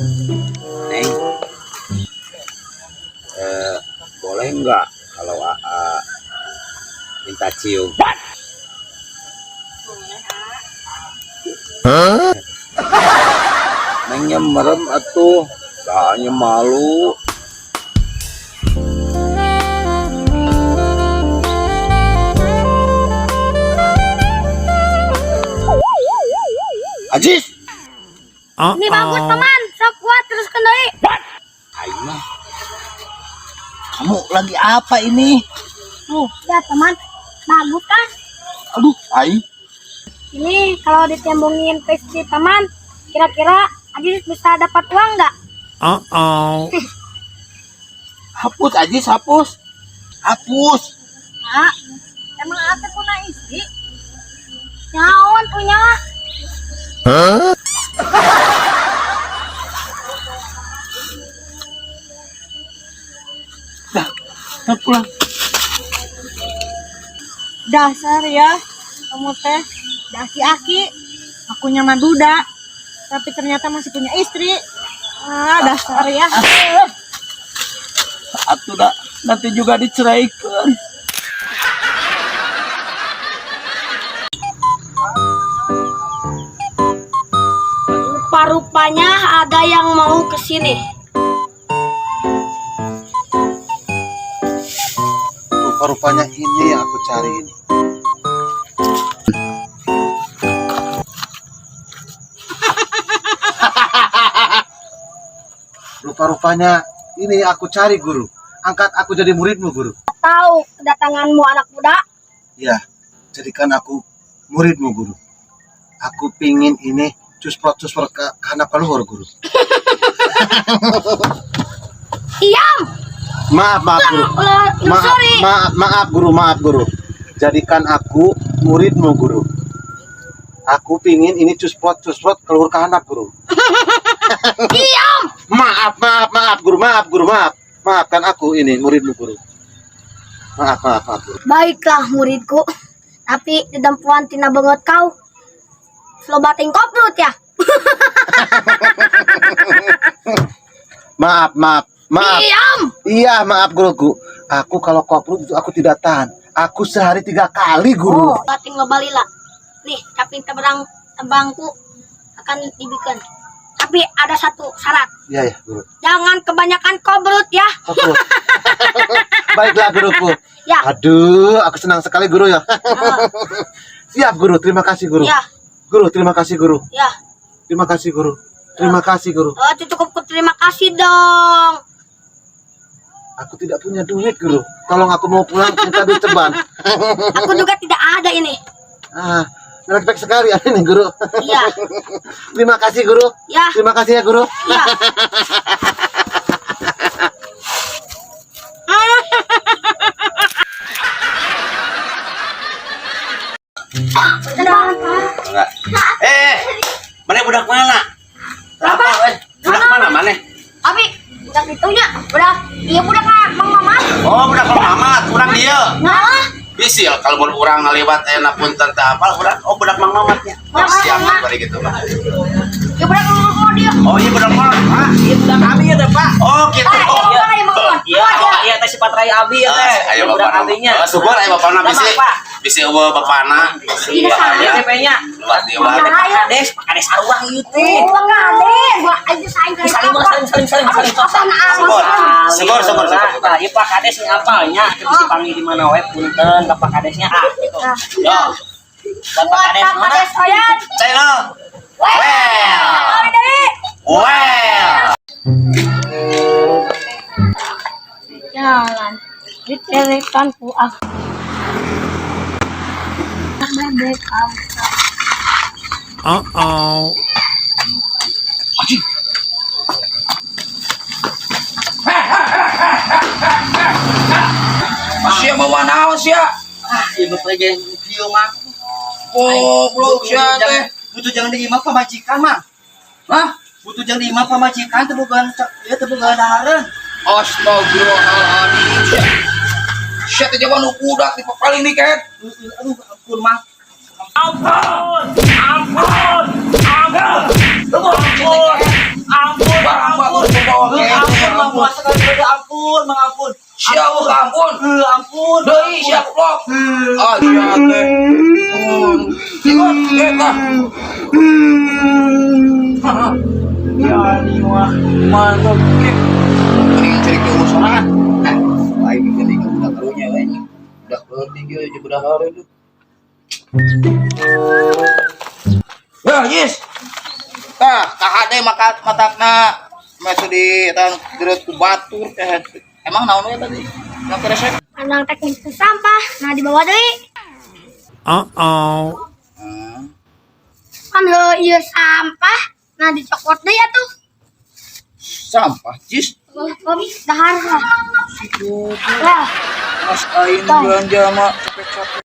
Neng, eh, boleh nggak kalau Aa minta cium? Boleh, ah. Nengnya merem atuh, kayaknya malu. Ajis, Ini bagus, paman. Sok kuat terus kendali. aing mah. Kamu lagi apa ini? Tuh, lihat, paman. Bagus kan? Aduh, aing. Ini kalau ditembongin ke istri paman, kira-kira Ajis bisa dapat uang nggak? Uh-oh. Hapus, Ajis, hapus. Hapus. Nah, emang apa punya istri? Nyaon punya. Dah, dah pulang. Dasar ya, kamu teh aki-aki, akunya mah duda, tapi ternyata masih punya istri. Ah, dasar ya. Atuh dah, nanti juga diceraikan. Rupa-rupanya ada yang mau ke sini. Rupa-rupanya ini yang aku cari ini. Rupa-rupanya ini yang aku cari, guru. Angkat aku jadi muridmu, guru. Tahu kedatanganmu, anak muda. Ya, jadikan aku muridmu, guru. Aku pingin ini cusprot-cusprot ke kana kaluhur, guru. Diam. Maaf, maaf, guru. Ulah Maaf, nyusuri. maaf, maaf, guru, maaf, guru. Jadikan aku muridmu, guru. Aku pingin ini cusprot-cusprot keluar ke anak, guru. Diam. Maaf, maaf, maaf, guru, maaf, guru, maaf. Maafkan aku ini muridmu, guru. Maaf, maaf, maaf, guru. Baiklah, muridku. Tapi dedempuan tina banget kau. Slobating koprut ya. Maaf, maaf, maaf. Diam. Iya, maaf, guruku. Aku kalau koprut itu aku tidak tahan. Aku sehari 3 kali, guru. Oh, bating lo balila. Nih, caping teberang tebangku akan dibikin. Tapi ada satu syarat. Iya, ya, guru. Jangan kebanyakan kobrut ya. Koprut. Baiklah, guruku. Ya. Aduh, aku senang sekali, guru ya. Ah, Siap, guru. Terima kasih, guru. ya, Guru, terima kasih, guru. ya. Terima kasih, guru. Terima kasih, guru. Oh, cukup terima kasih dong. Aku tidak punya duit, guru. Tolong aku mau pulang, minta duit ceban. Aku juga tidak ada ini. Ah, baik sekali ini, guru. Iya, Terima kasih, guru. ya, Terima kasih ya, guru. ya. Enggak. Eh, mana budak mana? Apa? Eh, budak mana mana? Abi, budak itunya, budak, iya budak Mang Mamat. Oh, budak Mang Mamat, urang dia. Nah, Bisi ya, kalau mun urang ngaliwat enak pun teu apal urang. Oh, budak Mang Mamatnya. Oh, siap bari gitu mah. ya budak Mang Mamat dia. Oh, iya budak Mang. Hah? Iya budak abi ya teh, Pak. Oh, gitu. Ah, iya Mang Mamat, iya Mang Mamat. Iya, iya teh si Patrai abi ya teh. Ah, ayo Budak bapak abinya. Oh, syukur ayo bapakna bisi. Pak. Bisi eueuh bapakna. Iya, Iya TP-nya. Luar biasa. Iya teh Pak Kades, Pak Kades saruang ieu teh. Oh, enggak ada. Gua aja saing Salim salim salim salim salim. Syukur. Syukur, syukur, syukur. Nah, ieu Pak Kades nih apalnya, teu bisi panggil di mana we punten ka Pak Kadesnya ah gitu. Yo, Buat Pak Kades Pak mana? Kades Oyan. channel. Well. Well. Jalan. Dicerikanku ah. Bebek. Uh-oh. Sia bawa naon sia? Ah, ieu mah ge kieu mah. Goblok sia teh. Butuh jangan di imah pamajikan mah. Hah? Butuh jangan di imah pamajikan teu bogaan ieu teu bogaan dahareun. Astagfirullahaladzim. Sia. Sia teh jawa nu budak di paling diket. Aduh, ampun mah. Ampun! Ampun! Ampun! Ampun! Ampun! Kumaha sekali deui, ampun, Mang, ampun. Sia eueuh ka ampun. Heuh, ampun. Deui sia goblok. Ah, sia teh. Ikut, tah. Ya, ini mah. Mantap. Mending cari ke sorangan. Ah, aing geuning ka budak karunya we anjing. Budak leutik ieu jeung budak hare tuh. Ya, yes. Tah, kahade maka matakna masuk di eta gereut ku batur teh. Emang naon we tadi? Yang resep? Andang teknik sampah, nah dibawa deui. Uh-oh. Kan heuh ieu sampah, nah dicokot deui atuh. Sampah, jis. Om, dahar lah. Lah, Mas aing belanja mah capek-capek.